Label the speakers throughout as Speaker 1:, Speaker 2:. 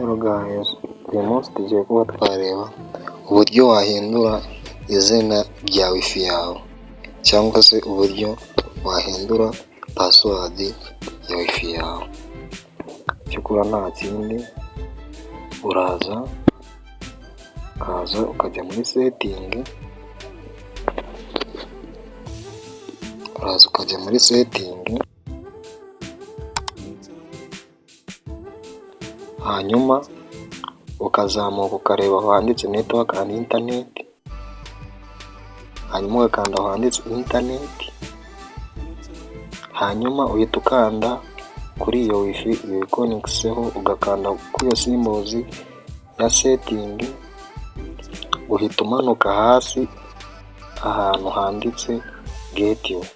Speaker 1: Hello guys, uyu munsi tugiye kuba twareba uburyo wahindura izina rya WiFi yawe cyangwa se uburyo wahindura password ya WiFi yawe. Icyo ukora nta kindi, uraza ukaza ukajya muri setting, uraza ukajya muri setting, hanyuma ukazamuka ukareba aho handitse network and internet, hanyuma ugakanda aho handitse internet, hanyuma uhita ukanda kuri iyo WiFi wikonekiseho, ugakanda kuri iyo symbols ya setting, uhita umanuka hasi ahantu handitse gateway,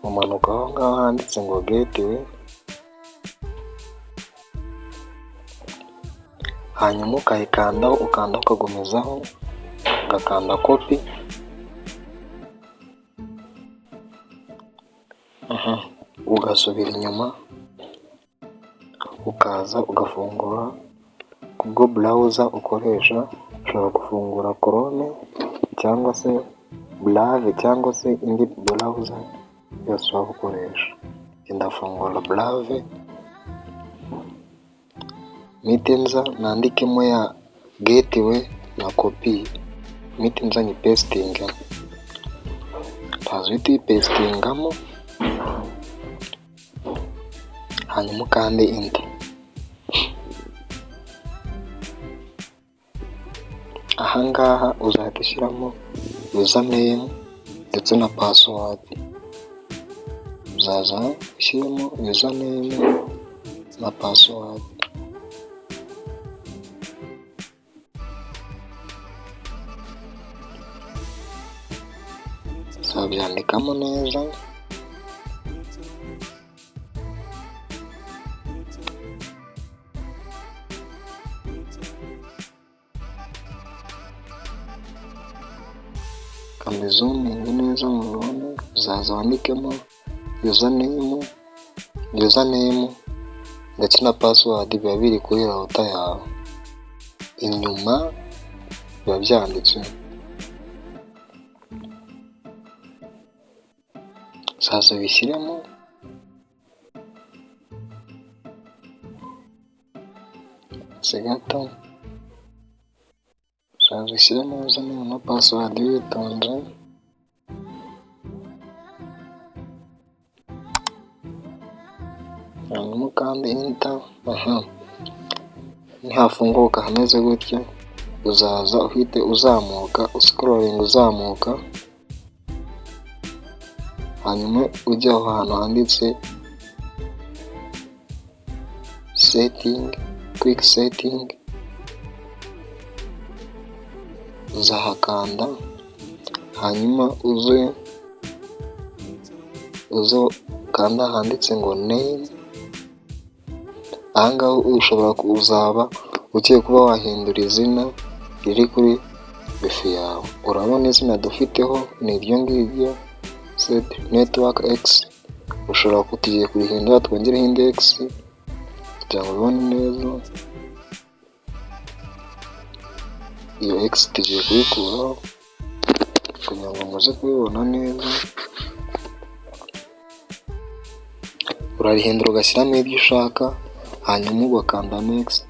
Speaker 1: umanuka aho ngaho handitse ngo gateway, hanyuma ukayikandaho, ukandaho ukagumizaho, ugakanda copy, ugasubira inyuma, ukaza ugafungura Google browser ukoresha, ushobora gufungura Chrome cyangwa se Brave cyangwa se indi browser yose waba ukoresha. Ndafungura Brave, mpite nza nandikemo ya gateway na copy, mpite nza nyipesitingemo, uraza uhite uyipesitingamo, hanyuma ukande enter. Aha ngaha uzahita ushyiramo username ndetse na password, uzaza ushyiremo username na password. Uzabyandikamo neza. Reka mbizuminge neza mubibone, uzaza wandikemo username ndetse na password biba biri kuri router yawe, inyuma biba byanditseho. Uzaza ubishyiremo, uretse gato, uzaza ushyiremo username na password witonze, hanyuma ukande enter, nihafunguka hameze gutya, uzaza uhite uzamuka usikororinge uzamuka, hanyuma ujye aho hantu handitse setting, quick setting, uzahakanda, hanyuma uze ukande ahanditse ngo name, aha ngaha ushobora kuzaba ugiye kuba wahindura izina riri kuri WiFi yawe. Urabona izina dufiteho ni iryo ngiryo set network X, ushobora tugiye kurihindura twongereho indi X kugira ngo ubibone neza, iyo X tugiye kuyikuraho kugira ngo muze kubibona neza, urarihindura ugashyiramo ibyo ushaka, hanyuma ugakanda next.